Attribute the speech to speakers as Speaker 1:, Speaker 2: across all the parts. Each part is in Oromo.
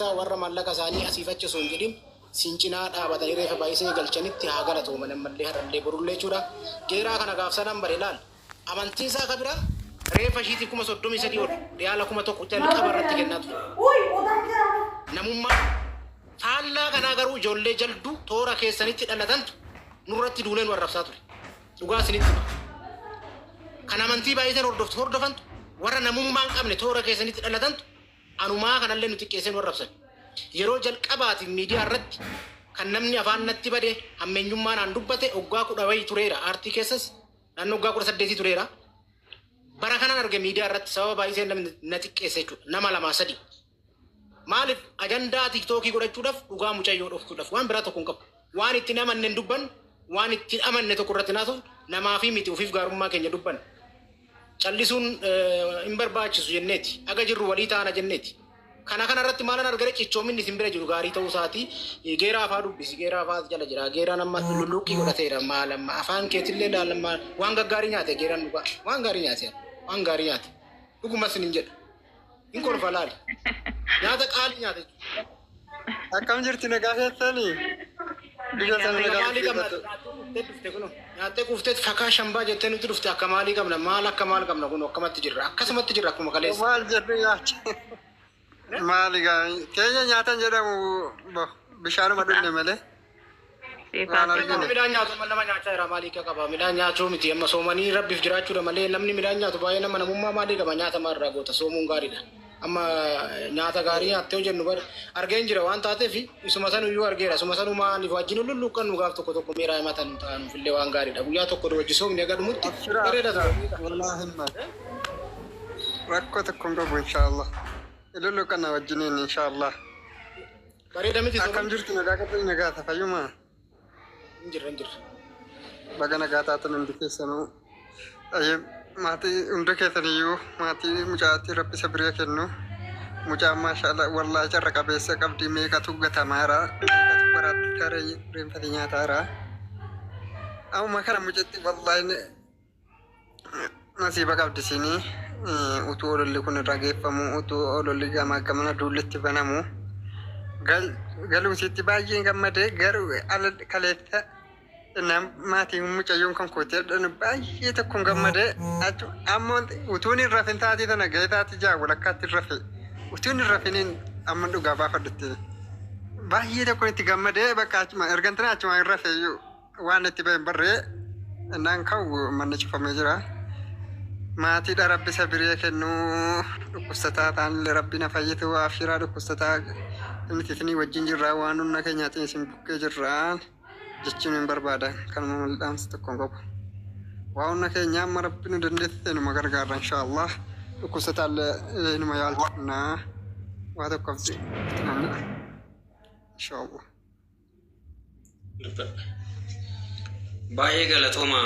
Speaker 1: keessaa warra maallaqa isaanii asiif achi osoo hin jedhin sin cinaa dhaabatanii reeffa baay'isee galchanitti haa galatooman ammallee har'allee borullee jechuudha. Geeraa kana gaafsanaan bare laal. Amantiin isaa ka biraa reeffa ishiitii 33,000 ol riyaala 1000 jalqaba irratti kennaa ture. Namummaa faallaa kanaa garuu ijoollee jalduu toora keessanitti dhalatantu nurratti duulee nu arrabsaa ture. Dhugaa isinitti hima. Kan amantii baay'iseen hordoftu hordofantu warra namummaa hin qabne toora keessanitti dhalatantu anumaa kanallee nu xiqqeessee nu arrabsan. Yeroo jalqabaatiif miidiyaa irratti kan namni afaan natti bade hammeenyummaa naan dubbate waggaa kudha wayii tureera. Aartii keessas naannoo waggaa 18 tureera. Bara kanan arge miidiyaa irratti sababa baay'iseen namni na xiqqeesse jechuudha. Nama lamaa sadi. Maaliif ajandaa tiktookii godhachuudhaaf dhugaa mucayyoo dhoksuudhaaf waan biraa tokko hin qabu. Waan itti hin amanne hin dubbannu, waan itti hin amanne tokko irratti hin haasofnu, namaafii miti ofiif gaarummaa keenya dubbanna. Callisuun hin barbaachisu jenneeti. Aga jirru walii taana jenneeti. Kana kana irratti maalan argare cichoominni isin bira jiru gaarii ta'uu isaati. Geeraa afaa dubbisi. Geeraa afaa jala jira. Geeraan amma lulluuqqii godhateera. Maal amma afaan keetillee laalamma waan gaggaarii nyaate geeraan dhugaa. Waan gaarii nyaate. Waan gaarii nyaate. Dhuguma isinin jedha. Hin kolfa laali. Nyaata qaalii nyaata jechuudha.
Speaker 2: Akkam jirti nagaa keessanii? Biyya sana
Speaker 1: Akka
Speaker 2: nagaa
Speaker 1: maalii qabna?
Speaker 2: dhufte.
Speaker 1: Nyaattee quuftee dhufte kunoo. Nyaattee quuftee fakaa shambaa jettee nutti dhufte akka maalii qabna? Maal akka maal qabna kunoo akkamatti jirra? Akkasumatti jirra akkuma kaleessa.
Speaker 2: Maal jedhu nyaacha? Maali gaa keenya nyaatan jedhamu bo bishaanuma dhugne malee. Waan argine.
Speaker 1: Midhaan nyaatu amma nama nyaachaa jira maalii akka qaba midhaan nyaachuu miti amma soomanii rabbiif jiraachuudha malee namni midhaan nyaatu baay'ee nama namummaa maalii qaba nyaata maal irraa goota soomuun gaariidha amma nyaata gaarii nyaattee hojjennu bar argeen jira waan taateef isuma sanuyyuu argeera isuma sanuu maaliif wajjin lulluuqqannu gaaf tokko tokko miiraa himatan ta'anuuf illee waan gaariidha guyyaa tokko wajji soomni aga dhumutti
Speaker 2: Abshira
Speaker 1: bareeda
Speaker 2: abshira
Speaker 1: ture.
Speaker 2: wallaahi himma rakkoo tokko hin qabu inshaallah. Ilulu kana wajjiniin inshaallah.
Speaker 1: Bareeda miti
Speaker 2: Akkam
Speaker 1: soomni.
Speaker 2: jirtu nagaa qabdu nagaa ta fayyuma.
Speaker 1: Hin jirra hin jirra.
Speaker 2: Baga nagaa taatan hundi keessanuu. Ayyee maatii hunda keessaniyyuu maatii mucaatti rabbi sabiriya kennu. Mucaan maashaallah wallaahi carra qabeessa qabdi meeqatu gatamaara meeqatu baraatti taree reenfate nyaataara. Amma kana mucatti wallaahi Nasiiba qabdi isiin utuu ololli kun irra geeffamu utuu ololli gamaa gamana duullitti banamu galuu isiitti baay'een gammadee garuu ala kaleessa nam maatiin mucayyoon kan kooti jedhan baay'ee tokkoon gammadee achu ammoo utuun hin rafin taatii tana ga'ee taatii ja'a walakkaatti hin rafe utuun hin rafiniin amma dhugaa baafadhutti baay'ee tokkoon itti gammadee bakka achuma ergantina achuma hin rafe iyyuu. Waan itti bahe hin barre innaan ka'u manni cufamee jira. Maatiidha rabbi sabiree kennu dhukkubsataa ta'anillee rabbi na fayyitu abshiraa dhukkubsataa nuti isinii wajjin jirra waan humna keenyaatiin isin bukkee jirra jechuun hin barbaada kanuma malee dhaamsa tokko hin qabu. Waa humna keenya amma rabbi nu dandeessise numa gargaarra inshaallah dhukkubsataallee numa yaalchifna waa tokko abdii inshaallah.
Speaker 3: Dubbadha. Baay'ee galatooma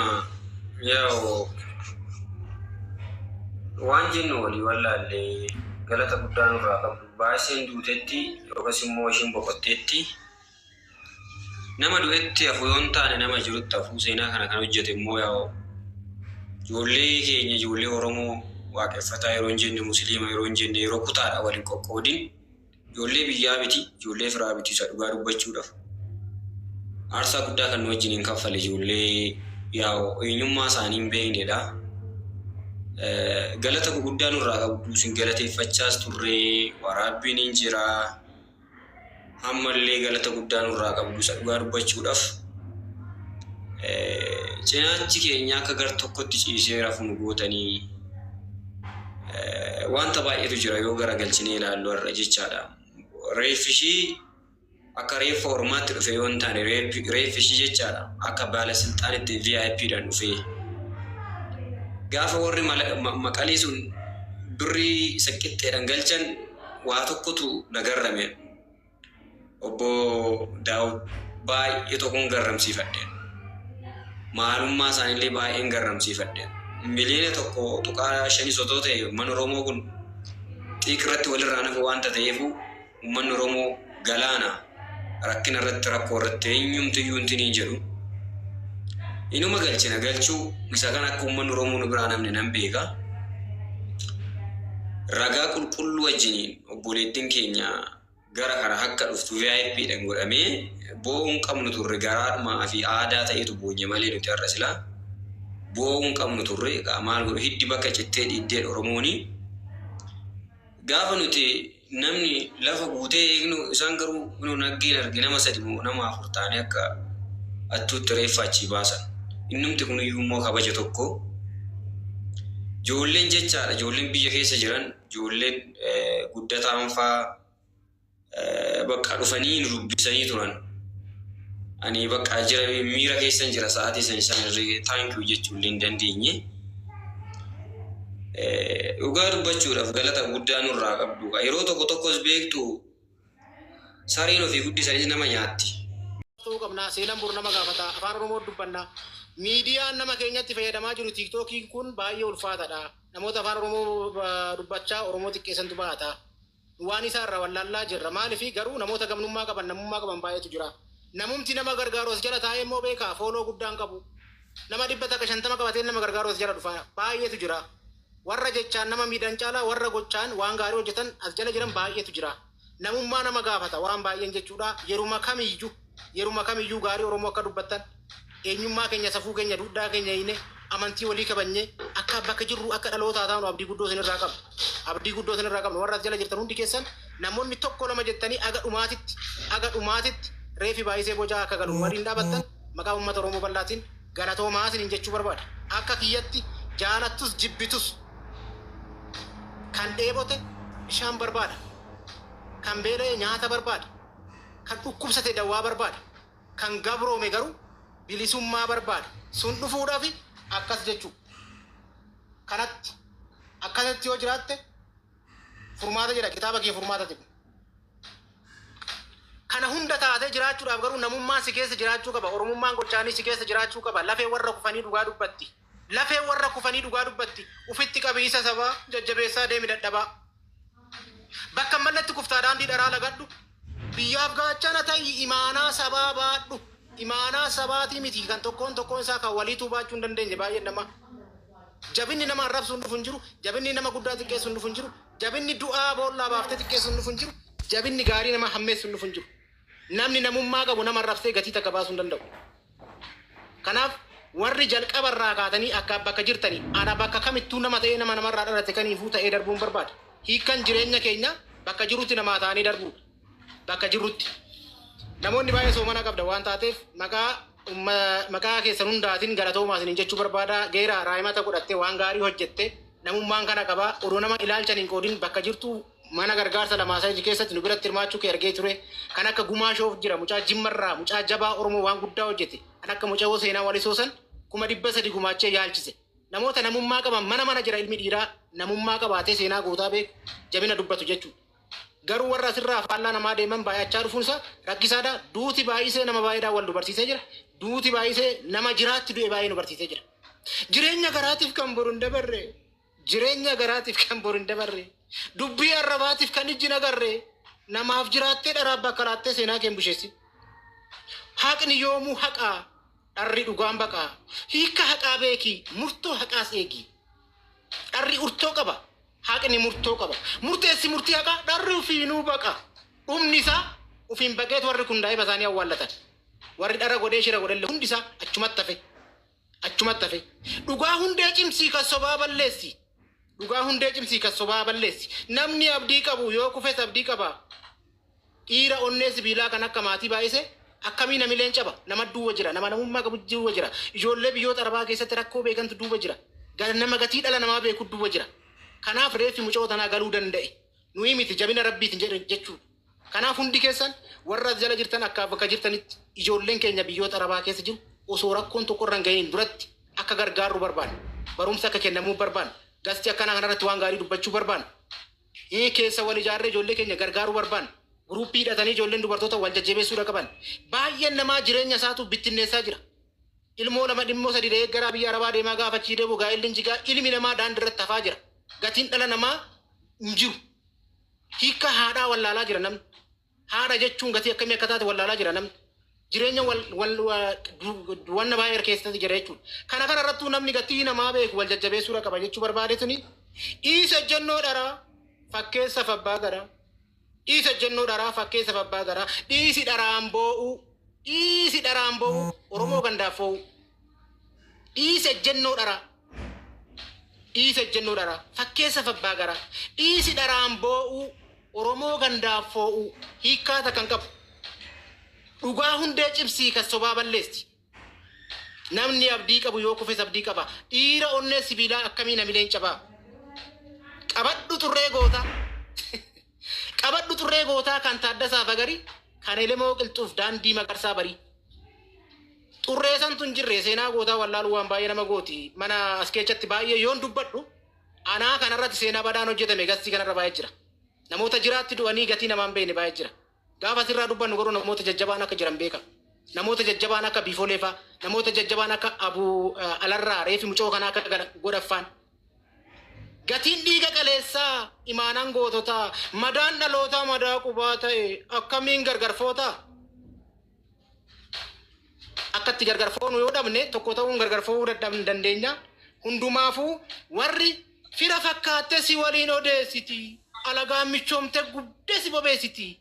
Speaker 3: yaa'u waan jennu walii wallaalle galata guddaa nurraa qabdu. Baay'iseen duutetti yookas immoo ishiin boqotteetti nama du'etti hafu yoo hin taane nama jirutti hafu seenaa kana kan hojjete immoo yaa'u ijoollee keenya ijoollee Oromoo waaqeffataa yeroo hin jenne musliima yeroo hin jenne yeroo kutaadha wal hin qoqqoodin Ijoollee biyyaa miti, ijoollee firaa miti isa dhugaa dubbachuudhaaf. Aarsaa guddaa kan nu wajjiniin kaffale ijoollee yaa'u eenyummaa isaanii hin beeknedha. Galata guguddaa nurraa qabdu isin galateeffachaas turre waraabbiin hin jira. Ammallee galata guddaa nurraa qabdu isa dhugaa dubbachuudhaaf. Cinaachi keenya akka gar tokkotti ciisee rafu nu gootanii. Wanta baay'eetu jira yoo garagalchinee ilaallu har'a jechaadha. Reeffi ishii akka reeffa ormaatti dhufe yoo hin taane reeffi ishii jechaadha akka baala silxaanitti VIP dhaan dhufee. Gaafa warri maqalee sun birrii isa qixxeedhaan galchan waa tokkotu na garrame. Obbo Daawud baay'ee tokkon garramsiifadhe. Maalummaa isaaniillee baay'een garramsiifadhe. Miliyoona tokko tuqaa shanis otoo ta'e uummanni Oromoo kun xiiqii irratti walirraa nafu waanta ta'eefu uummanni Oromoo galaana rakkina irratti rakkoo irratti eenyumtiyyuu intin hin jedhu. Inuma galchina galchuu isa kan akka uummanni Oromoo nu biraa namni nan beeka. Ragaa qulqulluu wajjiniin obboleettiin keenya Gara kana akka dhuftu VIP dhaan godhamee boo'uu hin qabnu turre, garaadhumaa fi aadaa ta'etu boonye malee nuti har'a silaa boo'uu hin qabnu turre. Egaa maal godhu, hiddi bakka cittee dhiiddee Oromooni. Gaafa nuti namni lafa guutee eegnu, isaan garuu nu naggeen arge, nama sadi moo nama afur ta'anii akka attuutti reeffa achii baasan. Innumti kun iyyuu immoo kabaja tokko. Ijoolleen jechaadha, ijoolleen biyya keessa jiran, ijoolleen guddataan faa bakka dhufanii nu dubbisanii turan. Ani bakka jira, miira keessan jira sa'aatii san, isaan irree thank you jechuu illee hin dandeenye. Dhugaa dubbachuudhaaf galata guddaa nurraa qabdu. Yeroo tokko tokkos beektu, sareen ofii guddisanis nama nyaatti.
Speaker 1: Ta'uu qabna. Seenaan bor nama gaafata. Afaan Oromoo dubbanna. Miidiyaan nama keenyatti fayyadamaa jiru TikTokiin kun baay'ee ulfaataadha. Namoota afaan Oromoo dubbachaa Oromoo xiqqeessantu baata. Waan isaa irraa wallaallaa jirra. Maaliif garuu namoota gamnummaa qaban, namummaa qaban baay'eetu jira. Namumti nama gargaaru as jala taa'ee immoo beekaa follow guddaan qabu. Nama 150 qabatee nama gargaaru as jala dhufa baay'eetu jira. Warra jechaan nama miidhan caalaa warra gochaan waan gaarii hojjetan as jala jiran baay'eetu jira. Namummaa nama gaafata waan baay'een jechuudha. Yeruma kamiyyuu, yeruma kamiyyuu gaarii Oromoo akka dubbattan, eenyummaa keenya, safuu keenya, duudhaa keenya hiine, amantii walii kabajne akka bakka jirru akka dhalootaa taanu abdii guddoo isinirraa qabna. Abdii guddoo isinirraa qabna. Warra as jala jirtan hundi keessan, namoonni tokko lama jettanii aga dhumaatitti reefi baay'isee bocaa akka galu waliin dhaabattan, maqaa uummata Oromoo bal'aatiin galatoomaa isiniin jechuu barbaada. Akka kiyyatti, jaalattus jibbitus, kan dheebote bishaan barbaada. Kan beela'e nyaata barbaada. Kan dhukkubsate dawaa barbaada. Kan gabroome garuu bilisummaa barbaada. Sun dhufuudhaaf akkas jechuu. Kanatti akkasitti yoo jiraatte furmaata jedha kitaaba kee, furmaata jedhu. Kana hunda taatee jiraachuudhaaf garuu namummaan si keessa jiraachuu qaba. Oromummaan gochaanii si keessa jiraachuu qaba. Lafee warra kufanii dhugaa dubbatti. Lafee warra kufanii dhugaa dubbatti. Ufitti qabiisa sabaa jajjabeessaa deemi dadhabaa. Bakka mallatti kuftaa, daandii dharaa lagadhu. Biyyaaf gaachana ta'i, imaanaa sabaa baadhu. Imaanaa sabaatii miti kan tokkoon tokkoon isaa kan waliituu baachuu hin dandeenye baay'een namaa. Jabinni nama arrabsuun dhufu hin jiru. Jabinni nama guddaa xiqqeessuun dhufu hin jiru. Jabinni du'aa boollaa baaftee xiqqeessuun dhufu hin jiru. Jabinni gaarii nama hammeessuun dhufu hin jiru. Namni namummaa qabu nama arrabsee gatii takka baasuu hin danda'u. Kanaaf warri jalqaba irraa kaatanii akka bakka jirtanii, ana bakka kamittuu nama ta'ee, nama namarraa dhalate kaniifuu ta'ee darbuun barbaada. Hiikkan jireenya keenya bakka jirutti namaa ta'anii darbuudha. Bakka jirrutti. Namoonni baay'ee soomana qabda waan taateef, maqaa keessan hundaatiin galatoomaa isiniin jechuu barbaada. Geeraa raayimata godhattee waan gaarii hojjette, namummaan kana qabaa. Odoo nama ilaalchan hin qoodin bakka jirtu mana gargaarsa lamaa sadii keessatti nu biratti hirmaachuu kee argee ture. Kan akka Gumaa Shoof jira, mucaa Jimmarraa, mucaa jabaa Oromoo waan guddaa hojjete. Kan akka mucaa seenaa walisoosan 300,000 gumaachee yaalchise. Namoota namummaa qaban mana mana jira, ilmi dhiiraa namummaa qabaatee seenaa gootaa beeku, jabina dubbatu jechuudha. Garuu warra asirraa faallaa namaa deeman baay'achaa dhufuunsa rakkisaadha. Duuti baay'isee nama baay'eedhaan wal dubarsiisee jira. Duuti baay'isee nama jiraatti du'e baay'ee nu barsiisee jira. Jireenya garaatiif kan boru hin dabarre. Jireenya garaatiif kan boru hin dabarre. Dubbii arrabaatiif kan ijji nagarre. Namaaf jiraattee dharaa bakka laattee seenaa kee hin busheessin. Haqni yoomuu haqaa. Dharri dhugaan baqaa. Hiika haqaa beeki. Murtoo haqaas eegi. Dharri urtoo qaba. Haqni murtoo qaba. Murteessi murtii haqaa, dharri ofiinuu baqa. Dhumni isaa ofiin baqeetu warri kun daa'ima isaanii awwaallatan. Warri dhara godhee shira godhellee hundi isaa achumatti hafe. Achumatti hafe. Dhugaa hundee cimsii kan sobaa balleessi. Dhugaa hundee cimsii kan sobaa balleessi. Namni abdii qabu yoo kufes abdii qaba. Dhiira onnee sibiilaa kan akka maatii baay'ise akkamii namileen caba. Nama duuba jira. Nama namummaa qabu duuba jira. Ijoollee biyyoota arabaa keessatti rakkoo beekantu duuba jira. Nama gatii dhala namaa beeku duuba jira. Kanaaf reeffi mucoo tanaa galuu danda'e. Nuyi miti, jabina rabbiitiin jedhe jechuudha. Kanaaf hundi keessan warra as jala jirtan, akka bakka jirtanitti ijoolleen keenya biyyoota arabaa keessa jiru osoo rakkoon tokko irra hin gahiin duratti akka gargaarru barbaanna. Barumsa akka kennamuu barbaanna. Gasti akkanaa kanarratti waan gaarii dubbachuu barbaanna. Keessa wal ijaarree ijoollee keenya gargaaruu barbaanna. Guruppii hidhatanii ijoolleen dubartoota wal jajjabeessuudha qaban. Baay'een namaa jireenya isaatu bittinneessaa jira. Ilmoo lama, dhimmoo sadi da'ee gara biyya arabaa deemaa, gaafa achii deemu gaa'elli jigaa, ilmi namaa daandii irratti hafaa jira. Gatiin dhala namaa hin jiru. Hiika haadhaa wallaalaa jira namni. Haadha jechuun gatii akkamii akka taate wallaalaa jira namni. Jireenya wal wal wanna baay'ee keessatti jira jechuudha. Kana kana irrattuu namni gatii namaa beeku wal jajjabeessuudha qaba jechuu barbaade tuni. Dhiisa ejjennoo dharaa, fakkeessa fabbaa garaa. Dhiisa jennuu dharaa fakkeessa babbaa garaa. Dhiisi dharaan boo'uu. Dhiisi dharaan boo'uu. Oromoo gandaaf foo'uu. Dhiisi ejjennoo dharaa. Dhiisi ejjennoo dharaa. Fakkeessa babbaa garaa. Dhiisi dharaan boo'uu. Oromoo gandaaf foo'uu. Hiikkaa takka hin qabu. Dhugaa hundee cimsii kan sobaa balleessi. Namni abdii qabu yoo kufes abdii qaba. Dhiira onnee sibiilaa akkamii namileen cabaa. Qabadhu xurree gootaa. Qabadhu xurree gootaa kan Taaddasaa Fagarii kan Elemoo Qilxuuf daandii Magarsaa barii. Xurree santu hin jirre seenaa gootaa wallaaluu waan baay'ee nama gooti. Mana as keessatti baay'ee yoon dubbadhu anaa kanarratti seenaa badaan hojjetame gastii kanarra baay'ee jira. Namoota jiraatti du'anii gatii namaan beekne baay'ee jira. Gaafa asirraa dubbannu garuu namoota jajjabaan akka jiran beeka. Namoota jajjabaan akka Biifolee fa'aa, namoota jajjabaan akka Abuu Alarraa reefi mucoo kanaa akka godhaffaan. Gatiin dhiiga qaleessaa imaanaan goototaa madaan dhalootaa madaa qubaa ta'e akkamiin gargar footaa? Akkatti gargar foonu yoo dhabne tokko ta'uun gargar fo'uu dandeenya. Hundumaafuu warri fira fakkaattee si waliin odeessiti. Alagaan michoomte guddee si bobeessiti.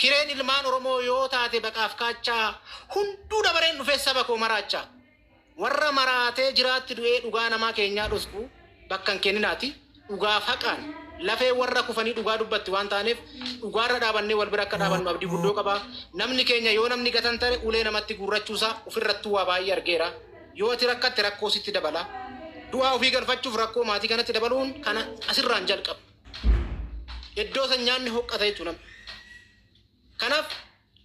Speaker 1: Hireen ilmaan Oromoo yoo taate baqaaf kaachaa hunduu dabareen dhufee saba koo maraachaa. Warra maraatee jiraatti du'ee dhugaa namaa keenyaa dhosku bakka hin kenninaati. Dhugaaf haqaan lafee warra kufanii dhugaa dubbatti waan taaneef dhugaarra dhaabannee wal bira akka dhaabannu abdii guddoo qaba. Namni keenya yoo namni gatan tare ulee namatti guurrachuusaa ofirrattuu waa baay'ee argeera. Yoo ati rakkatte rakkoo sitti dabala. Du'aa ofii galfachuuf rakkoo maatii kanatti dabaluun kana asirraan jalqaba. Iddoo san nyaanni hoqqata jechuudha namni. Kanaaf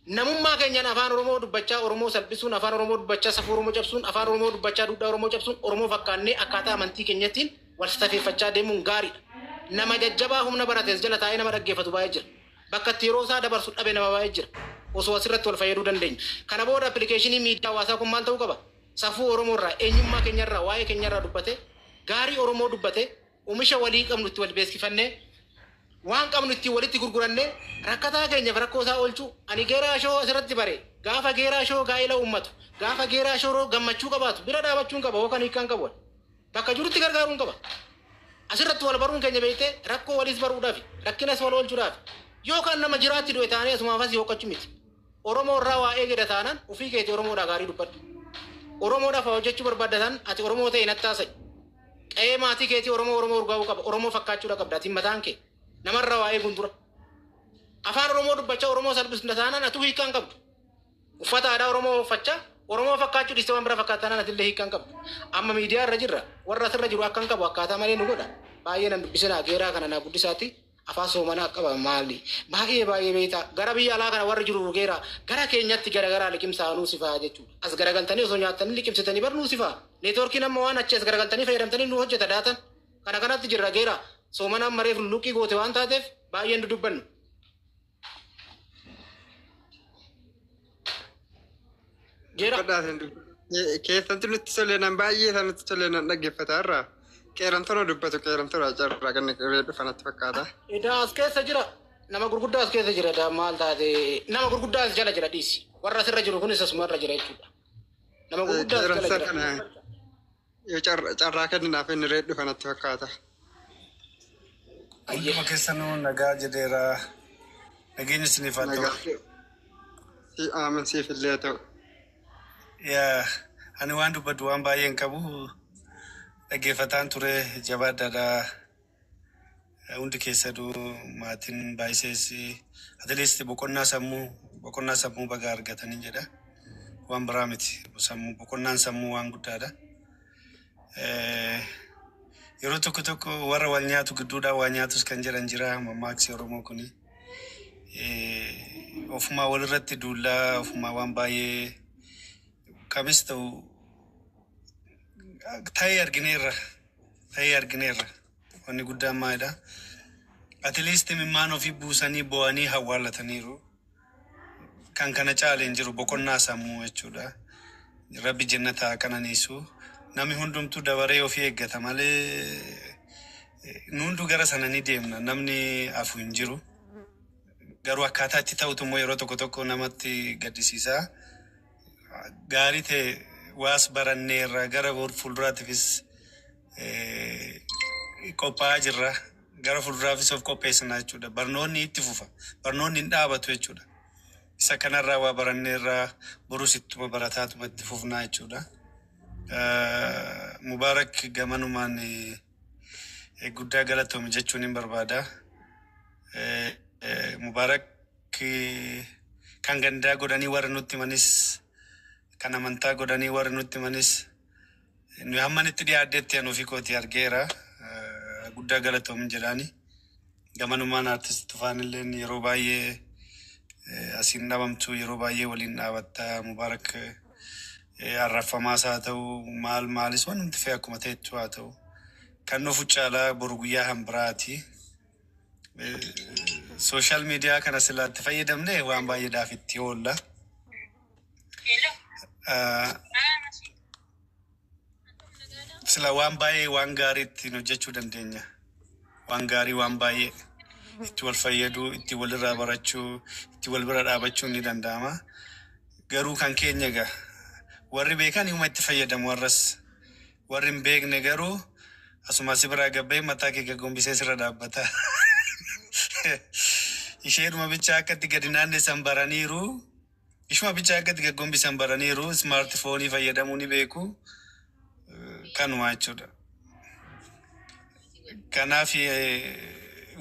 Speaker 1: namummaa keenyaan afaan Oromoo dubbachaa Oromoo salphisuun, afaan Oromoo dubbachaa safuu Oromoo cabsuun, afaan Oromoo dubbachaa duudhaa Oromoo cabsuun, Oromoo fakkaannee akkaataa amantii keenyattiin wal safeeffachaa deemuun gaariidha. Nama jajjabaa humna barates jala taa'ee nama dhaggeeffatu baay'ee jira. Bakka itti yeroo isaa dabarsu dhabe nama baay'ee jira. Osoo asirratti wal fayyaduu dandeenya. Kana booda appilikeeshinii miidiyaa hawaasaa kun maal ta'uu qaba? Safuu Oromoo irraa, eenyummaa keenyarraa, waa'ee keenyarraa dubbatee, gaarii Oromoo dubbatee, oomisha walii qabnu itti wal beeksifannee, waan qabnu ittiin walitti gurgurannee rakkataa keenyaaf rakkoo isaa oolchuu. Ani Geeraa Shoo asirratti bare gaafa Geeraa Shoo gaa'ela uummatu, gaafa Geeraa Shoo gammachuu qabaatu bira dhaabachuun qaba yookaan hiikkaan qabu. Bakka jirutti gargaaruun qaba. Asirratti wal baruun keenya beektee rakkoo waliis baruudhaaf, rakkinas wal oolchuudhaaf yookaan nama jiraatti du'e taanee asumaaf asii hoqqachuu miti. Oromoo irraa waa eegeda taanaan ofii keetii Oromoodhaa gaarii dubbadhu. Oromoodhaaf waa hojjechuu barbaadda taanaan ati Oromoo ta'e natti haasa'i. Qe'ee maatii keetii Oromoo Oromoo urgaa'uu qaba. Oromoo fakkaachuudha qabda. Ati mataan kee namarraa waa eeguun dura. Afaan Oromoo dubbachaa Oromoo salphisna taanaan atuu hiikkaan qabdu. Uffata aadaa Oromoo uffachaa Oromoo fakkaachuu dhiistee waan bira fakkaatan atillee hiikkaan qabdu. Amma miidiyaa irra jirra. Warra asirra jiru akka hin qabu akkaataa malee nu godha. Baay'ee nan dubbisinaa Geeraa kana naa guddisaati. Afaan soomanaa qaba maali? Baay'ee baay'ee beektaa. Gara biyya alaa kana warri jiru Geeraa gara keenyatti garagaraa liqimsaa nuu sifaa jechuudha. As garagaltanii osoo nyaattanii liqimsitanii bar nuu sifaa. Neetwoorkiin amma waan achi as garagaltanii fayyadamtanii nu hojjeta daatan. Kana kanatti jirra Geeraa. Soomanaan mareef lulluqqii goote waan taateef baay'een dudubbannu. Geeraa.
Speaker 2: Keessatti nutti tolee nan baay'ee isaa nutti tolee nan dhaggeeffata irraa. Qeeramtoon dubbatu qeeramtoon carraa kan dhufa natti fakkaata.
Speaker 1: Edaa as keessa jira. Nama gurguddaa as keessa jira. Edaa maal taate nama gurguddaa as jala jira dhiisi. Warra asirra jiru kunis asuma irra jira jechuudha. Nama gurguddaa as jala
Speaker 2: Qeeramsa
Speaker 1: jira.
Speaker 2: kana yoo carraa kenninaaf inni reed dhufa natti fakkaata.
Speaker 4: Hunduma keessanuu nagaa jedheera. Nageenya isiniif haa ta'u.
Speaker 2: Nagaa si aamin siif illee haa ta'u.
Speaker 4: Yaa, ani waan dubbadhu waan baay'ee hin qabu. Dhaggeeffataan ture jabaadhaadha. Hundi keessanuu maatiin baay'isees at least boqonnaa sammuu baga argatanii jedha. Waan biraa miti. Sammuu boqonnaan sammuu waan guddaadha. Yeroo tokko tokko warra wal nyaatu gidduudhaa waa nyaatus kan jedhan jira mammaaksi Oromoo kuni. Ofumaa walirratti duullaa ofumaa waan baay'ee kamis ta'u ta'ee argineerra ta'ee argineerra. Wanni guddaan maalidha? At least imimmaan ofii buusanii bo'anii hawwaalataniiru. Kan kana caale hin jiru boqonnaa sammuu jechuudha. Rabbi jannata haa qananiisu. Namni hundumtuu dabaree ofii eeggata malee nu hunduu gara sana ni deemna. Namni hafu hin jiru. Garuu akkaataa itti ta'utu immoo yeroo tokko tokko namatti gaddisiisa. Gaarii ta'e waas baranneerra gara fuulduraatiifis qophaa'aa jirra. Gara fuulduraafis of qopheessinaa jechuudha. Barnoonni itti fufa. Barnoonni hin dhaabatu jechuudha. Isa kanarraa waa baranneerraa borus ittuma barataatuma itti fufnaa jechuudha. Mubaarak gamanumaan guddaa galatoomi jechuun hin barbaada. Mubaarak kan gandaa godhanii warri nutti himanis, kan amantaa godhanii warri nutti himanis, nu hamman itti dhiyaaddeetti ani ofii kootii argeera. Guddaa galatoomi jedhaani. Gamanumaan artist Tufaan illee yeroo baay'ee asiin dhabamtu, yeroo baay'ee waliin dhaabatta. Mubaarak arrafamaas haa ta'u, maal maalis waan hundi fe'e akkuma ta'ettu haa ta'u. Kan dhufu caalaa boru guyyaa hambiraati. Social media kana silaatti fayyadamne waan baay'eedhaaf itti oolla. Sila waan baay'ee waan gaarii ittiin hojjechuu dandeenya. Waan gaarii waan baay'ee itti wal fayyaduu, itti walirraa barachuu, itti wal bira dhaabachuun ni danda'ama. Garuu kan keenya egaa warri beekan hima itti fayyadamu, warras warri hin beekne garuu asuma si biraa gabbee mataa kee gaggombisee sirra dhaabbata. Isheedhuma bichaa akka itti gadi naannessan baraniiru. Ishuma bichaa akka itti gaggombisan baraniiru. Smartphone fayyadamuu ni beeku. Kanuma jechuudha. Kanaaf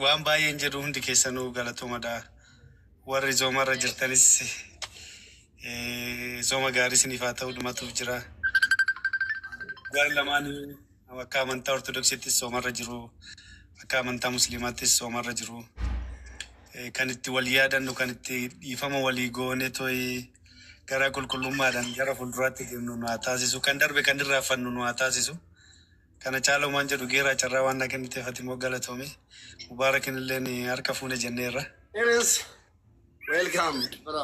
Speaker 4: waan baay'een jedhu, hundi keessanuu galatoomadha. Warri zoomarra jirtanis zooma gaarii isiniif haa ta'u, dhumatuuf jira. Warri lamaanii akka amantaa Ortodoksiittis soomarra jiru. Akka amantaa Musliimaattis soomarra jiru. Kan itti wal yaadannu, kan itti dhiifama walii goone toyi gara qulqullummaadhaan gara fuulduraatti deemnu nu haa taasisu. Kan darbe kan irraanfannu nu haa taasisu. Kana caalumaan jedhu, geeraa carraa waan na kenniteef ati immoo galatoomi. Mubaarakin illeen harka fuune jenneerra.
Speaker 5: Eres, welcome, bro.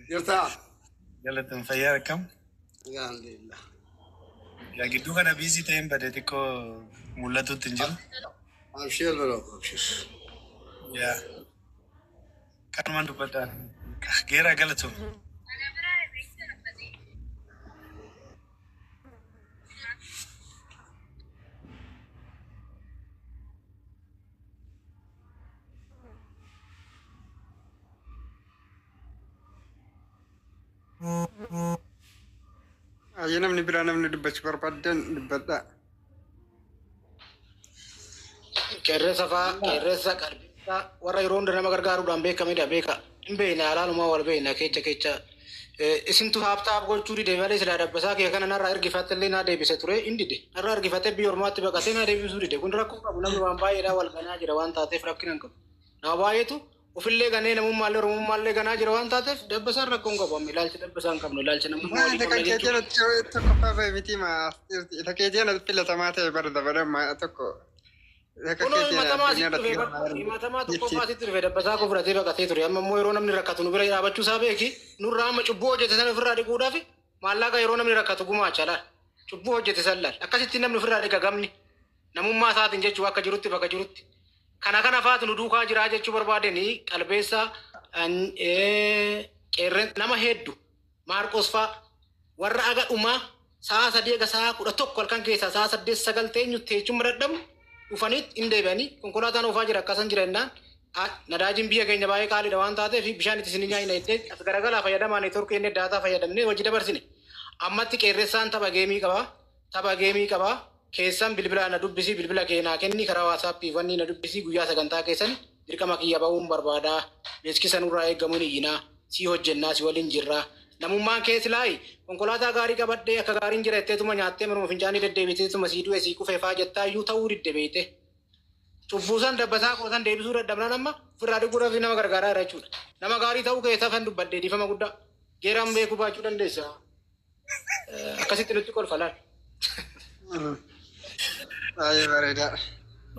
Speaker 5: Jirtaa?
Speaker 4: Galatoon, fayyaa akkam?
Speaker 5: Alhamdulillah.
Speaker 4: Yaa, gidduu kana busy ta'een bade, xiqqoo mul'atutti hin jiru.
Speaker 5: Abshir, bro, abshir.
Speaker 4: Yaa. Kanumaan dubbadhaa. Geeraa, galatoom.
Speaker 2: Ayyee, namni biraa namni dubbachuu barbaadan dubbadhaa.
Speaker 1: Qeerransa fa'aa, qeerransa qalbeessaa warra yeroo hunda nama gargaaruudhaan beekamedha, beeka. Hin beekna, alaalumaa wal beekna kecha kecha. Isintu haabtaaf gochuu dide malee silaa dabbasaa kee kana narraa ergifatte illee naa deebise ture, hin dide. Narraa ergifatee biyya ormaatti baqatee naa deebisuu dide. Kun rakkoo qabu, namni waan baay'eedhaan wal ganaa jira waan taateef rakkina hin qabu. Nama baay'eetu ofillee ganee namummaallee oromummaallee ganaa jira waan taateef dabbasaan rakkoo hin qabu. Amma ilaalcha dabbasaa hin qabnu, ilaalcha namummaa walii
Speaker 2: Maali kan
Speaker 1: qabna
Speaker 2: keetii
Speaker 1: jechuudha.
Speaker 2: alatti tokkoffaa bahe miti maa isa keetii alatti filatamaa ta'e bara dabala tokko. Isa kan
Speaker 1: Kunoo
Speaker 2: keetii
Speaker 1: himatamaa
Speaker 2: addunyaa
Speaker 1: asitti
Speaker 2: irratti
Speaker 1: dhufe,
Speaker 2: galmaa
Speaker 1: himatamaa tokkoffaa asitti dhufe, dabbasaa koo fudhatee baqatee ture. Amma immoo yeroo namni rakkatu nu bira dhaabachuu isaa beeki. Nurraa amma cubbuu hojjete sana ofirraa dhiquudhaaf maallaqa yeroo namni rakkatu gumaacha laal. Cubbuu hojjete san laal. Akkasitti namni ofirraa dhiqa gamni. Namummaa isaatiin jechuu akka jirutti bakka jirutti. Kana kana faatu nu duukaa jiraa jechuu barbaadanii qalbeessa qeerren nama hedduu Maarqos faa warra aga dhumaa sa'a 3 aga sa'a 11 halkan keessaa sa'a 8 9 teenyu teechuma dadhabu dhufaniit hin deebi'anii konkolaataan oofaa jira akkasan jira jennaan, nadaajiin biyya keenya baay'ee qaaliidha waan taateef bishaan itti isin nyaanna jettee as garagalaa fayyadamaa networkii inni data fayyadamnee hojii dabarsine. Ammatti qeerressaan tapha game qaba. Tapha game qaba. Keessan bilbila na dubbisi, bilbila kee naa kenni, karaa WhatsAppii wanni na dubbisi, guyyaa sagantaa keessan dirqama kiyya ba'uun barbaada. Beeksisa nurraa eegamuun iyyinaa. Si hojjennaa, si waliin jirra. Namummaan kee silaayi konkolaataa gaarii qabadhee akka gaariin jira jetteetuma nyaattee manuma fincaanii deddeebiteetuma sii du'e sii kufee faa jettaa iyyuu ta'uu didde beeyte. Cubbuusan dabbasaa koosan deebisuu dadhabnaan amma ofirraa dhiquudhaaf nama gargaaraa jira jechuudha. Nama gaarii ta'uu keessaa kan dubbadde, dhiifama guddaa. Geeraan beekuu baachuu dandeessa. Akkasitti nutti kolfa laal.
Speaker 2: Baay'ee bareedaadha.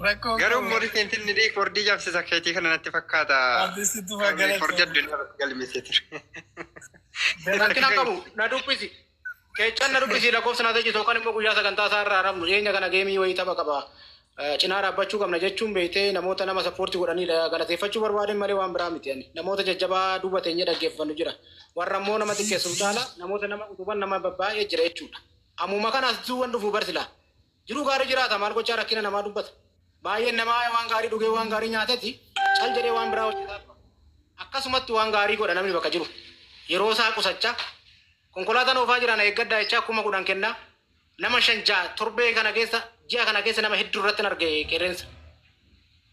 Speaker 4: Rakkoo
Speaker 2: Garuu
Speaker 4: qabu.
Speaker 2: immoo rifeensi inni riikoordii cabsisa keetii kana natti fakkaata.
Speaker 4: Artisti Tufaa,
Speaker 2: Kan riikoordii
Speaker 4: galatoomii.
Speaker 2: addunyaa irratti galmeessee ture.
Speaker 1: Rakkina qabu, na dubbisi. Keechaan na dubbisi, lakkoofsa na tajisu yookaan immoo guyyaa sagantaa isaa irraa rafnu dhiyeenya kana game wayii tapha qaba. Cinaa dhaabbachuu qabna jechuun beektee namoota nama support godhanii galateeffachuu barbaaden malee waan biraa miti ani. Namoota jajjabaa duuba teenyee dhaggeeffannu jira. Warra immoo nama xiqqeessuuf caala namoota nama utuban nama baay'ee jira jechuudha. Ammuma kana as duuban dhufu barsila. Jiruu gaarii jiraata, maal gochaa rakkina namaa dubbata. Baay'een namaa waan gaarii dhugee waan gaarii nyaateeti cal jedhee waan biraa hojjetaa tura. Akkasumatti waan gaarii godha namni bakka jiru. Yeroo isaa qusachaa konkolaataan oofaa jiran eeggaddaa jechaa 10,000 kennaa nama 5 6 torbee kana keessa ji'a kana keessa nama hedduu irratti hin arge qeerrensa.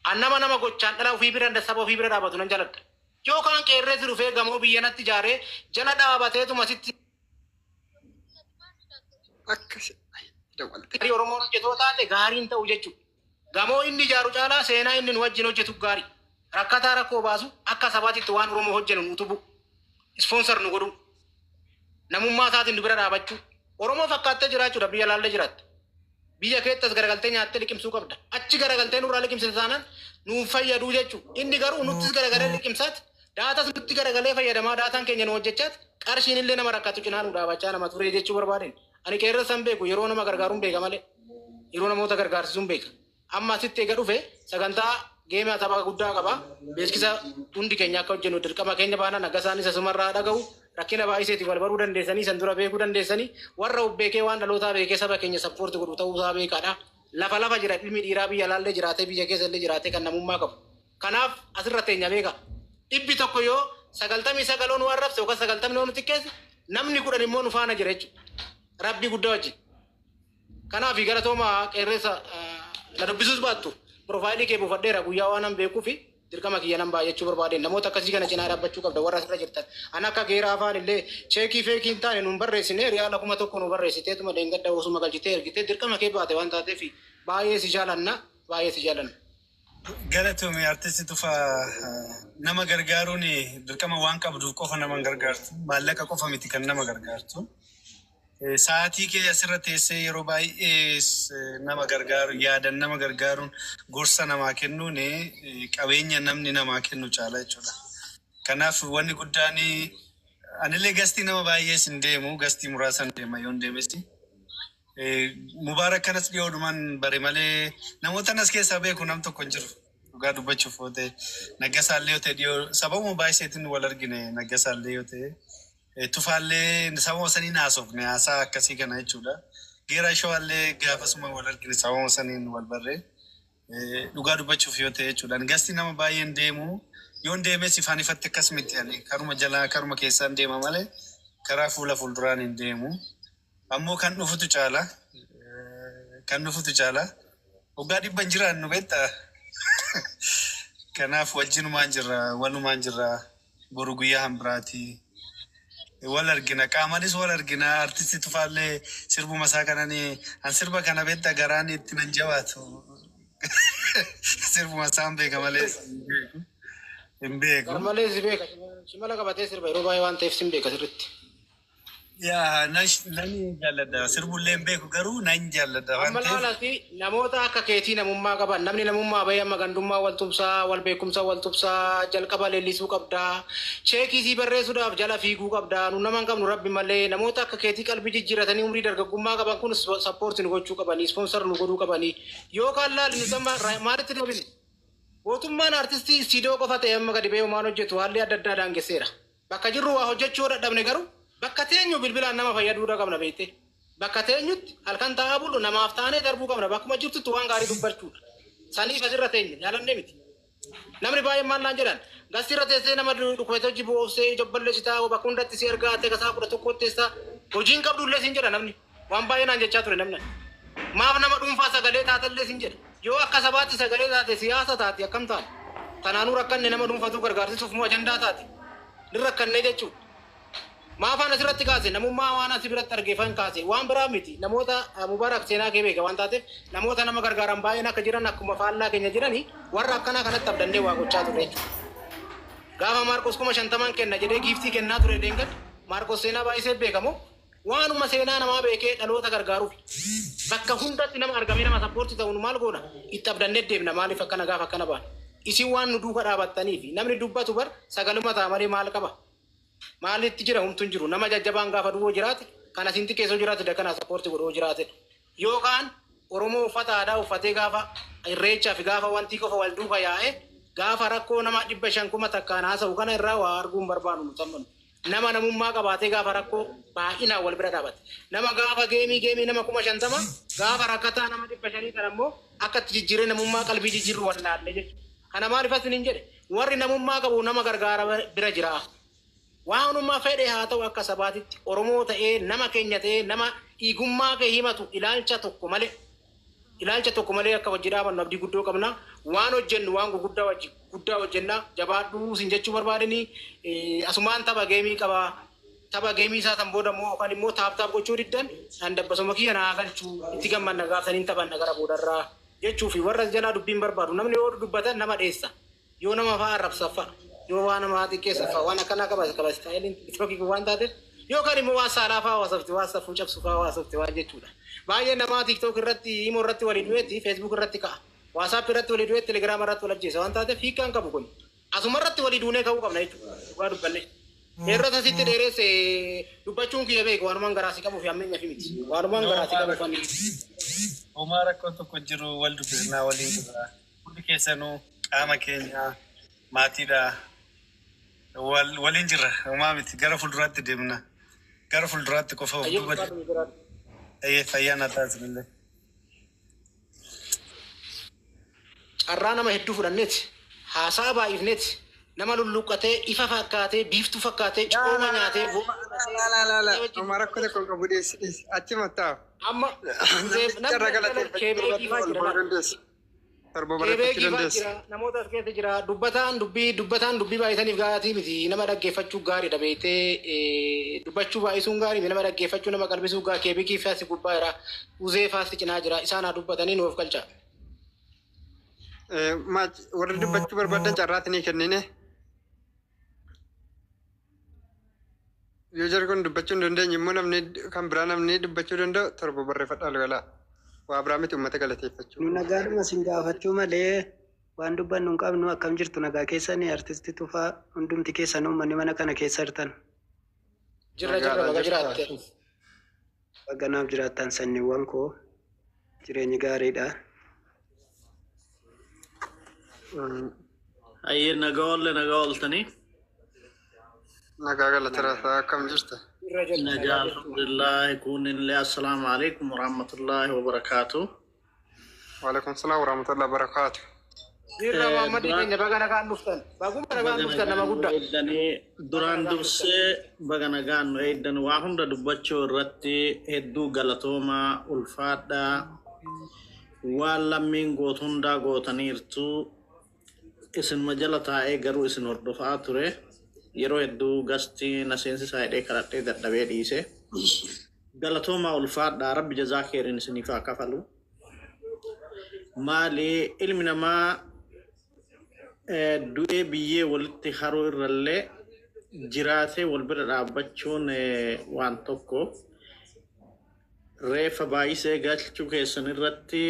Speaker 1: An nama nama gochaan dhala ofii bira saba ofii bira dhaabatu nan jaaladha. Yookaan qeerrensi dhufee gamoo biyya natti ijaaree jala dhaabateetuma sitti
Speaker 2: Akkas dawwalte.
Speaker 1: gaarii Oromoon hojjetoo taate gaariin ta'u jechuudha. Gamoo inni ijaaru caalaa seenaa inni nu wajjin hojjetu gaarii. Rakkataa rakkoo baasu akka sabaatitti waan Oromoo hojjennu nu utubu. Sponsor nu godhu. Namummaa isaatiin nu bira dhaabachuu. Oromoo fakkaattee jiraachuudha biyya laallee jiraatte. Biyya keettas garagaltee nyaattee liqimsuu qabda. Achi garagaltee nurraa liqimsite taanaan nuuf fayyaduu jechuudha. Inni garuu nuttis garagalee liqimsaat daatas nutti garagalee fayyadamaa daataan keenya nu hojjechaat qarshiin illee nama rakkatu cinaa nu dhaabachaa nama ture jechuu barbaadeen. Ani qeerransa san beeku yeroo nama gargaaruun beeka malee yeroo namoota gargaarsisuun beeka. Amma asitti eega dhufe sagantaa geemaa tapha guddaa qaba. Beeksisa hundi keenya akka hojjennu dirqama keenya baana nagasaanis asumarraa dhaga'u rakkina baay'iseetiif wal baruu dandeessanii san dura beekuu dandeessanii warra of beekee waan dhalootaa beekee saba keenya support godhu ta'uusaa beekaadha. Lafa lafa jira ilmi dhiiraa biyya alaallee jiraatee biyya keessa illee jiraatee kan namummaa qabu. Kanaaf asirra teenya beeka. 100 yoo 99 nu arrabse yookaan 90 nu xiqqeesse namni 10 immoo nu faana jira jechuudha. Rabbi guddaa wajjin. Kanaaf galatooma qeerrensa na dubbisuus baattu piroofaayilii kee buufadheera guyyaa waan nan beekuu fi dirqama kiyya nan baay'achuu barbaadeen namoota akkasii kana cinaa dhaabbachuu qabda warra asirra jirtan. An akka geeraa afaan illee cheekii feekii hin taane nuun barreessine riyaala 1000 nu barreessiteetuma deengadda osuma galchitee ergitee dirqama kee baate waan taateef baay'ee si jaalanna baay'ee si jaalanna.
Speaker 4: Galatoomi artisti Tufaa nama gargaaruun dirqama waan qabduuf qofa nama hin gargaartu. Maallaqa qofa miti kan nama gargaartu. Sa'aatii kee asirra teessee yeroo baay'ee nama gargaaru yaadan nama gargaaruun gorsa namaa kennuun qabeenya namni namaa kennu caala jechuudha. Kanaaf wanni guddaan anillee gastii nama baay'ees hin deemu gastii muraasan deema yoon deemes. Mubaarak kanas dhiyoodhumaan bare malee namoota anas keessaa beeku nam tokko hin jiru. Dhugaa dubbachuuf yoo ta'e Naggasaallee yoo ta'e dhiyoo sababuma baay'iseetiin wal argine Naggasaallee yoo ta'e Tufaallee sababuma saniin haasofne haasaa akkasii kana jechuudha. Geeraa Shawaallee gaafasuma wal argine sababuma saniin wal barree dhugaa dubbachuuf yoo ta'e jechuudha. Gastii nama baay'een deemu yoon deemes ifaan ifatti akkas miti ani karuma jalaa karuma keessaan deema malee karaa fuula fuulduraan hin deemu. Ammoo kan dhufutu caala. Kan dhufutu caala. Waggaa 100 hin jiraannu beektaa? Kanaaf wajjinumaan jirra, walumaan jirra. Boru guyyaa hambiraati. Wal argina, qaamanis wal argina. Artisti Tufaallee sirbuma isaa kanani an sirba kana beektaa garaan itti nan jabaatu. Sirbuma isaan beeka malee hin beeku.
Speaker 1: Garmalee si beeka. Shimala qabatee sirba yeroo baay'ee waan ta'eef sin beeka sirriitti.
Speaker 4: Yaa nan jaalladha. Sirbullee hin beeku garuu nan jaalladha waan
Speaker 1: Amma
Speaker 4: ta'eef.
Speaker 1: laalati namoota akka keetii namummaa qaban namni namummaa bahee amma gandummaa wal tumsaa wal beekumsa wal tumsaa jalqaba leellisuu qabdaa cheekii sii barreessuudhaaf jala fiiguu qabdaa nu nama hin qabnu rabbi malee namoota akka keetii qalbii jijjiiratanii umrii dargaggummaa qaban kun support nu gochuu qabanii sponsor nu godhuu qabanii yookaan laali nu amma maalitti deebine Mootummaan artistii istiidiyoo qofa ta'e amma gadi ba'ee homaan hojjetu haalli adda addaa daangesseera. Bakka jirru waa hojjechuu yoo dadhabne garuu bakka teenyu bilbilaan nama fayyaduudha qabna beektee. Bakka teenyutti halkan taa'aa bullu namaaf taanee darbuu qabna. Bakkuma jirtutti waan gaarii dubbachuudha. Saniif asirra teenye jaalannee miti. Namni baay'een maal naan jedhan gastiirra teessee nama dhukkubsatee hojii bu'oofsee ija balleessitaa bakka hundatti si ergaa ta'e kasaa 11 teessaa hojiin qabdu illee siin jedha namni. Waan baay'ee naan jechaa ture namni. Maaf nama dhuunfaa sagalee taatellee siin jedha. Yoo akka sabaatti sagalee taate siyaasa taati akkam taate. Tanaanuu rakkanne nama dhuunfatuu gargaarsisuuf moo ajandaa taate. Ni rakkannee jechuudha. Maafaan asirratti kaase namummaa waan asi biratti argeefan kaase waan biraa miti namoota Mubaarak seenaa kee beeka waan taateef namoota nama gargaaran baay'een akka jiran akkuma faallaa keenya jirani warra akkanaa kanatti abdannee waa gochaa turre jechuudha. Gaafa Maarqos 50,000 kenna jedhee giiftii kennaa ture deengadda Maarqos seenaa baay'isee beekamoo waanuma seenaa namaa beekee dhaloota gargaaruuf bakka hundatti nama argamee nama support ta'u nu maal goona itti abdannee deemna maaliif akkana gaafa akkana baana isin waan nu duuka dhaabattaniif namni dubbatu bar sagaluma ta'a malee maal qaba maalitti jira humtu hin jiru nama jajjabaan gaafa du'oo jiraate kan asin xiqqeessoo jiraate da kana support godhoo jiraate yookaan Oromoo uffata aadaa uffatee gaafa irreechaa fi gaafa wantii qofa wal duuka yaa'e gaafa rakkoo nama 500 1000 haasa'u kana irraa waa arguu hin barbaadu nu tammanu. Nama namummaa qabaatee gaafa rakkoo baay'inaan wal bira dhaabate. Nama gaafa geemii geemii nama 50,000, gaafa rakkataa nama 500 kana immoo akka itti jijjiirree namummaa qalbii jijjiirru wallaalle jechuudha. Kana maaliif asiniin jedhe, warri namummaa qabu nama gargaara bira jira. Waanuma fedhe haa ta'u, akka sabaatitti Oromoo ta'ee, nama keenya ta'ee, nama dhiigummaa kee himatu ilaalcha tokko malee, ilaalcha tokko malee akka wajji dhaabannu abdii guddoo qabna. Waan hojjennu waan gurguddaa wajji guddaa hojjenna. Jabaadhuu sin jechuu barbaadanii asumaan tapha geemii qaba. Tapha geemii isaa san booda immoo yookaan immoo tap tap gochuu diddan an dabbasuma kiyya naa galchuu, itti gammanna gaafsaniin taphanna gara boodarraa jechuu fi warra jalaa dubbiin barbaadu. Namni yoo dubbatan nama dheessa. Yoo nama fa'aa arrabsa fa'a. Yoo waan nama xiqqeessa fa'a, waan akkanaa qaba qaba istaayiliin TikTokii kun waan taateef, yookaan immoo waan saalaa fa'aa haasofte, waan safuu cabsu fa'aa haasofte waan jechuudha. Baay'een namaa TikTok irratti, imo irratti walii du'eetti Facebook irratti ka'a. WhatsApp irratti walii du'eetti Telegram irratti wal ajjeesa waan taateef hiikkaan qabu kun. Asuma irratti walii duunee ka'uu qabna jechuudha. Dhugaa dubbanne. Irra asitti dheeresse dubbachuun kiyya beeku, waanumaan garaa si qabuuf hammeenya fi miti. Waanumaan garaa si qabuuf ani.
Speaker 4: Homaa rakkoo tokko jiru, wal dubbisnaa, waliin jirra. Hundi keessanuu qaama keenya, maatiidha. Waliin jirra. Homaa miti, gara fuulduraatti deemna. Gara fuulduraatti qofa of duuba deemna. Fayyaa naa taasisillee.
Speaker 1: Carraa nama hedduu fudhanneeti. Haasaa baay'ifneeti. Nama lulluqqatee, ifa fakkaatee, biiftuu fakkaatee, cooma nyaatee.
Speaker 2: Homaa rakkoo tokko hin qabu, dhiyeessi dhiyeessi. Achi mattaa'u.
Speaker 1: Amma
Speaker 2: Carraa galateeffachuu
Speaker 1: keebeekii fa'aa
Speaker 2: ol
Speaker 1: jira.
Speaker 2: bahuu dandeessu. Torba barreeffachuu
Speaker 1: Keebeekii fa'aa
Speaker 2: dandeessu.
Speaker 1: jira. Namoota as keessa jira. Dubbataan dubbii, dubbataan dubbii baay'isaniif gaarii miti. Nama dhaggeeffachuu gaariidha beektee, dubbachuu baay'isuun gaarii miti. Nama dhaggeeffachuu, nama qalbisuu gaarii. Keebeekii fa'aa gubbaa jira. Uzee fa'aa cinaa jira. Isaan haa dubbatanii nuuf galcha.
Speaker 2: Warri dubbachuu barbaadan carraatti ni kennine. Yoo jarri kun dubbachuu hin dandeenye immoo namni kan biraa, namni dubbachuu danda'u torba barreeffadhaa galaa. Waa biraa miti, uummata galateeffachuu.
Speaker 6: Nu nagaadhuma sin gaafachuu malee waan dubbannu hin qabnu. Akkam jirtu? Nagaa keessanii? Artisti Tufaa, hundumti keessan uummanni mana kana keessa jirtan.
Speaker 1: Jirra, jirra, baga jiraatte.
Speaker 6: Baganaaf jiraattan sanyiiwwan koo, jireenyi gaariidha.
Speaker 7: Ayyee, nagaa oolle, nagaa ooltanii.
Speaker 2: Nagaa galateera, akkam jirta?
Speaker 1: Jirra, jirra.
Speaker 7: Nagaa, alhamdulillah. Kunillee assalaamu alaikum warahmatullahi wabarakaatu.
Speaker 2: Waalaikum salaam warahmatullahi wabarakaatu.
Speaker 1: Jirra, Muhammadii keenya, baga nagaan dhuftan. Baguma nagaan dhuftan, nama guddaa.
Speaker 7: Eeddanii duraan dursee baga nagaan nu eeddan. Waa hunda dubbachuu irratti hedduu galatoomaa, ulfaadhaa. Waan lammiin gootu hundaa gootaniirtu. Isinuma jala taa'ee garuu isin hordofaa ture. Yeroo hedduu gastii na seensisaa jedhee kadhadhee dadhabee dhiise. Galatoomaa, ulfaadhaa, rabbi jazaa keeriin isiniif haa kafalu. Maali, ilmi namaa du'ee biyyee walitti haruu irrallee jiraatee wal bira dhaabbachuun waan tokko. Reeffa baay'isee galchuu keessan irratti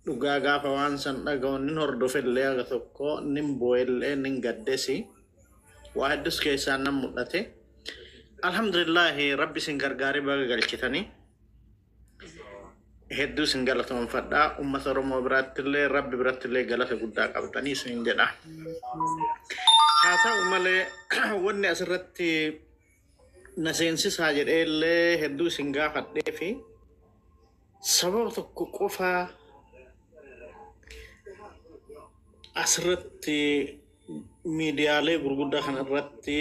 Speaker 7: dhugaa gaafa waan san dhaga'u nin hordofellee, haga tokko nin boo'ellee, nin gaddesi. Waa hedduus keessaan nan mul'ate. Alhamdulillahi, rabbi isin gargaaree baga galchitanii. Hedduu isin galatoonfadhaa. Uummata Oromoo birattillee rabbi birattillee galata guddaa qabdanii isin jedha. Haa ta'u malee, wanni asirratti na seensisaa jedheellee hedduu isin gaafadhee fi sababa tokko qofaa asirratti miidiyaalee gurguddaa kana irratti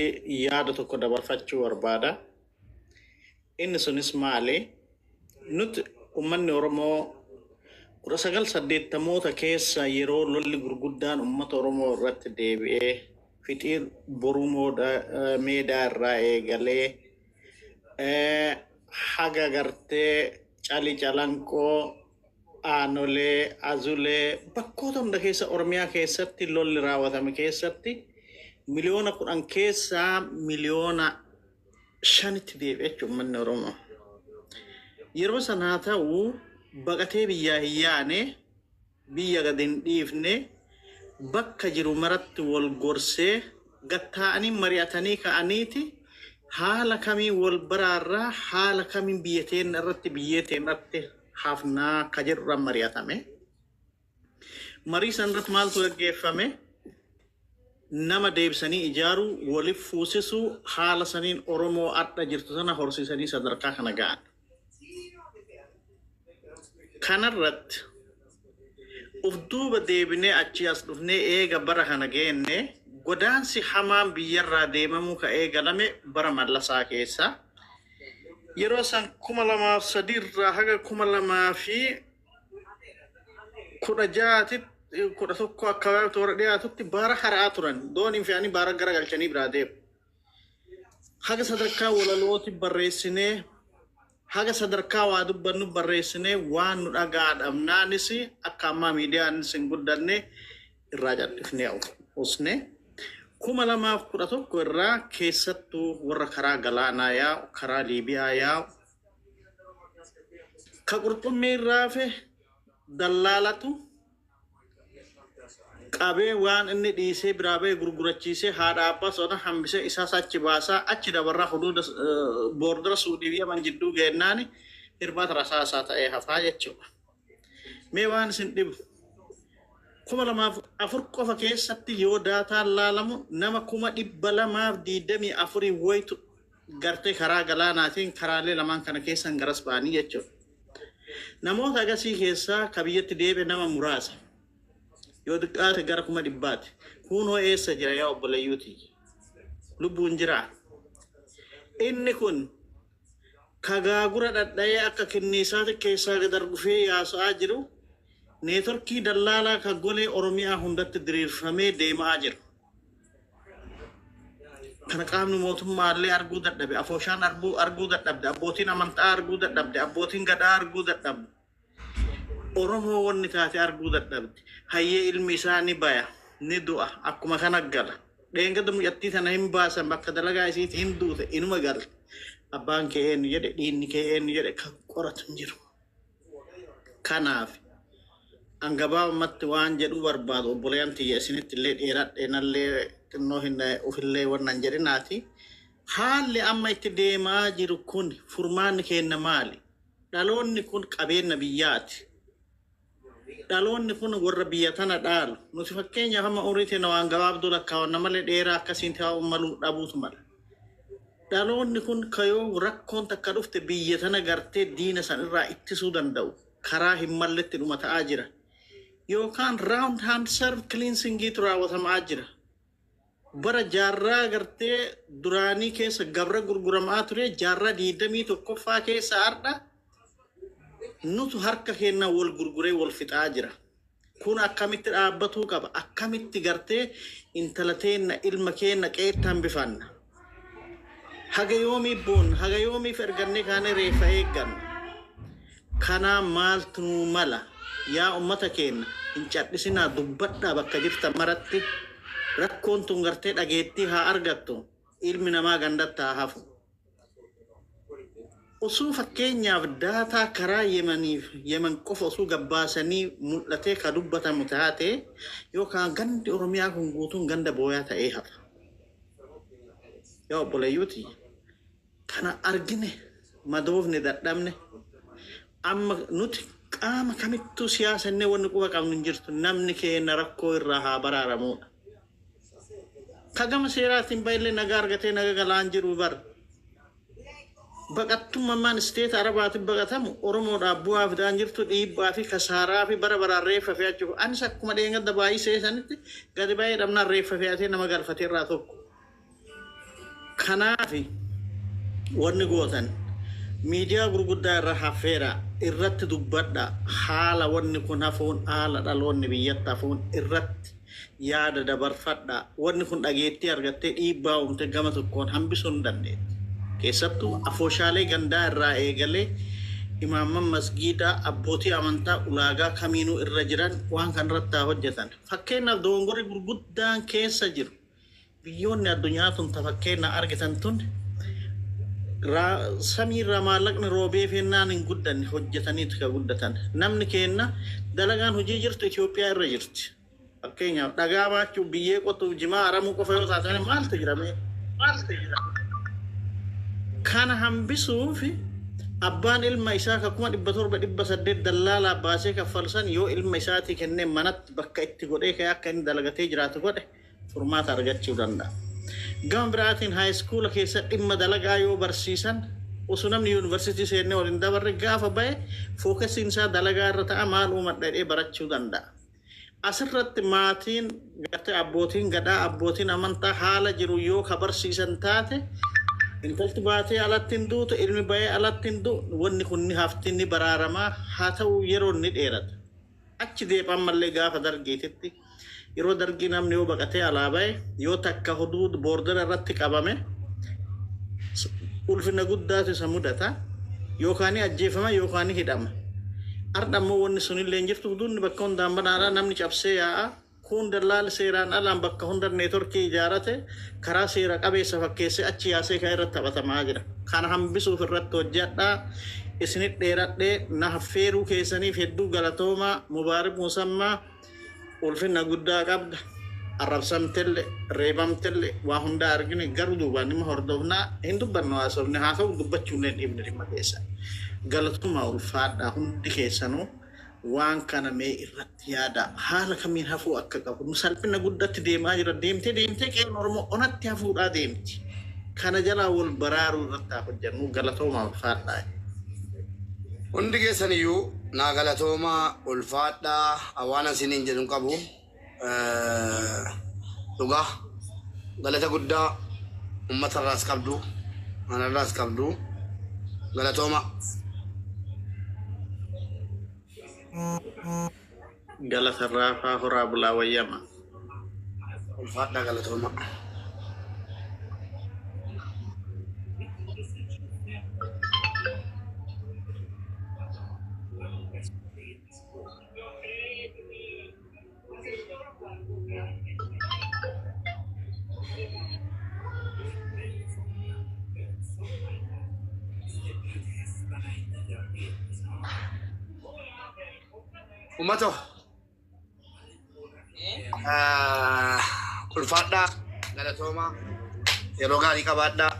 Speaker 7: yaada tokko dabarfachuu barbaada. Inni sunis maali? Nuti uummanni Oromoo 1980moota keessa yeroo lolli gurguddaan uummata Oromoo irratti deebi'ee fixiir boruu meedaa irraa eegalee haga gartee cali calanqoo, aanolee, azulee, bakkoota hunda keessa Oromiyaa keessatti lolli raawwatame keessatti 10 miliyoona keessaa 5 miliyoonitti deebi'e jechuudha uummanni Oromoo. Yeroo sanaa ta'u baqatee biyyaa hin yaane, biyya gad hin dhiifne, bakka jiru maratti wal gorsee gattaa'anii mari'atanii ka'aniiti haala kamiin wal baraarraa, haala kamiin biyya teenya irratti, biyyee teenya irratti hafnaa ka jedhurra mari'atame. Marii san irratti maaltu gaggeeffame? Nama deebisanii ijaaruu, waliif fuusisuu, haala saniin Oromoo adda jirtu sana horsiisanii sadarkaa kana ga'an. Kanarratti uf duuba deebinee achii as dhufnee eega bara kana geenne, godaansi hamaan biyyarraa deemamuu ka eegalame bara Mallasaa keessa. Yeroo san 2003 irraa haga 2016tti, 11 akka toora dhiyaatutti baara hara'aa turan. Dooniin fe'anii baara garagalchanii biraa deemu. Haga sadarkaa walalooti barreessinee, haga sadarkaa waa dubbannu barreessinee, waan nu dhagaa dhabnaanis, akka ammaa miidiyaanis hin guddanne, irraa cal'ifnee usne. 2011 irraa keessattuu warra karaa galaanaa yaa'u, karaa Liibiyaa yaa'u, ka qurxummii irraa fe dallaalatu qabee, waan inni dhiisee biraa ba'e gurgurachiisee, haadha abbaa soda hambisee, isaas achi baasaa achi dabarraa huduuda boordara Suudii fi Yaman jidduu geennaani hirmaata rasaasaa ta'ee hafaa jechuudha. Mee waan isin dhibu, 2004 qofa keessatti yoo daataan laalamu nama 224,000 wayitu gartee karaa galaanaatiin karaalee lamaan kana keessan garas ba'anii jechuudha. Namoota agasii keessaa ka biyyatti deebi'e nama muraasa. Yoo xiqqaate gara 100,000ti. Kunoo eessa jira, yaa obboleeyyuuti? Lubbuun jiraa. Inni kun kagaagura dhadha'ee akka kinniisaati keessaa gad argufee yaasa'aa jiru, networkii dallaalaa ka golee Oromiyaa hundatti diriirfamee deemaa jiru. Kana qaamni mootummaallee arguu dadhabe, afooshaan arguu dadhabde, abbootiin amantaa arguu dadhabde, abbootiin gadaa arguu dadhabde. Oromoo wanni taate arguu dadhabde. Hayyee, ilmi isaa ni baya, ni du'a, akkuma kana gala. Dheengada mucattii tana hin baasan, bakka dalagaa isiiti hin duute, inuma galte. Abbaan kee eenyu jedhe, dhiinni kee eenyu jedhe kan qoratu hin jiru. Kanaaf an gabaabumatti waan jedhuu barbaadu, obboleeyyan tiyya, isinitti illee dheeradhe nallee xinnoo hin ofillee wannan jedhinaati. Haalli amma itti deemaa jiru kun furmaanni keenya maali? Dhaloonni kun qabeenya biyyaati. Dhaloonni kun warra biyya tana dhaalu. Nuti fakkeenyaaf amma umurii teenya waan gabaabduu lakkaawwanna malee dheeraa akkasiin ta'uu maluu dhabuutu mala. Dhaloonni kun kayoo rakkoon takka dhufte biyya tana gartee diina san irraa ittisuu danda'u karaa hin malletti dhuma ta'aa jira. Yookaan round hand serve cleansingiitu raawwatamaa jira. Bara jaarraa gartee duraanii keessa gabra gurguramaa ture, jaarraa 21ffaa keessa har'a nutu harka keenya wal gurguree wal fixaa jira. Kun akkamitti dhaabbatuu qaba? Akkamitti gartee intala teenna, ilma keenna qeetti hambifanna? Haga yoomii boonna? Haga yoomiif ergannee kaanee reeffa eegganna? Kanaa maaltu nuu mala? Yaa ummata keenya, hin cadhisinaa, dubbadhaa bakka jirtan maratti. Rakkoon tun gartee dhageettii haa argattu. Ilmi namaa gandatti haa hafu. Osoo fakkeenyaaf daataa karaa Yemaniif Yemen qofa osoo gabbaasanii mul'atee ka dubbatamu taate, yookaan gandi Oromiyaa kun guutuun ganda booyaa ta'ee hafa. Yaa obboleeyyuuti, kana argine madoofne dadhabne. Amma nuti qaama kamittuu siyaasannee wanni quba qabnu hin jirtu, namni keenya rakkoo irraa haa baraaramuudha. Ka gama seeraatiin baay'ee nagaa argatee naga galaan jiru bar. Baqattummaan isteeta Arabaatiin baqatamu Oromoodhaaf bu'aa fidaan jirtu, dhiibbaa fi kasaaraa fi bara baraan reeffa fe'achuuf. Anis akkuma dheengadda baay'isee sanitti gadi baay'ee dhabnaan reeffa fe'atee nama galfatee irraa tokko. Kanaafi wanni gootan miidiyaa gurguddaa irra hafeera irratti dubbadha. Haala wanni kun hafuun, haala dhaloonni biyyatti hafuun irratti yaada dabarfadha. Wanni kun dhageettii argattee dhiibbaa uumte gama tokkoon hambisuu hin dandeetti. Keessattuu afooshaalee gandaa irraa eegalee imaamman masgiidaa, abbootii amantaa ulaagaa kamiinuu irra jiran waan kan irratti haa hojjetan. Fakkeenyaaf dogongorri gurguddaan keessa jiru, biyyoonni addunyaa tun ta fakkeenya argitan tun samiirraa maallaqni roobee fennaan hin guddanne, hojjetaniitu ka guddatan. Namni keenna dalagaan hojii jirtu Itoophiyaa irra jirti. Fakkeenyaaf dhagaa baachuu, biyyee qotuuf, jimaa aramuu qofa yoo taate maaltu jira mee? Maaltu jira? Kana hambisuuf abbaan ilma isaa ka 700,000 800 dallaalaa baasee kaffalsan yoo ilma isaatii kennee manatti bakka itti godhee ka'ee akka inni dalagatee jiraatu godhe. Furmaata argachuu danda'a. Gama biraatiin high school keessa dhimma dalagaa yoo barsiisan, osoo namni yuunivarsiitii seennee waliin dabarre, gaafa bahe focusiin isaa dalagaa irra ta'a, maal uumadha jedhee barachuu danda'a. Asirratti maatiin gartee abbootiin gadaa, abbootiin amantaa haala jiru yoo ka barsiisan taate, intalti baatee alatti hin duutu, ilmi bahee alatti hin du'u, wanni kun ni hafti, ni baraaramaa. Haa ta'u, yeroo ni dheerata. Achi deebi'an mallee gaafa dargiititti, yeroo dargii namni yoo baqatee alaa bahe, yoo takka huduud border irratti qabame, ulfina guddaatu isa mudata, yookaan ajjeefama yookaan hidhama. Har'a ammoo wanni sunillee hin jirtu. Huduudni bakka hundaan banaadha, namni cabsee yaa'a. Kun dallaal seeraan alaan bakka hunda networkii ijaarate, karaa seera qabeessa fakkeessee achi yaasee kan irratti taphatamaa jira. Kana hambisuuf irratti hojjedhaa. Isinit dheeradhee, na affeeruu keessaniif hedduu galatoomaa. Mubaarik Musammaa, ulfina guddaa qabda. Arrabsamtellee, reebamtellee, waa hundaa argine, garuu duubaan dhimma hordofnaa hin dubbannu, haasofne haa ta'u, dubbachuullee hin dhiibne dhimma keessa. Galatumaa, ulfaadhaa hundi keessanuu. Waan kana mee irratti yaada, haala kamiin hafuu akka qabu. Nu salphina guddatti deemaa jira. Deemtee deemtee qe'een Oromoo onatti hafuudhaa deemti. Kana jalaa wal baraaruu irratti haa hojjennu. Galatoomaa, ulfaadhaa.
Speaker 5: Hundi keessan iyyuu naa galatoomaa, ulfaadhaa. Waan isiniin jedhu hin qabu. Dhugaa galata guddaa uummata irraas qabdu, anarraas qabdu, galatooma.
Speaker 7: Galatarraa faa, horaa bulaa, wayyama.
Speaker 5: Ulfaadhaa, galatooma. Uummata, ulfaadhaa, galatooma, yeroo gaarii qabaadhaa.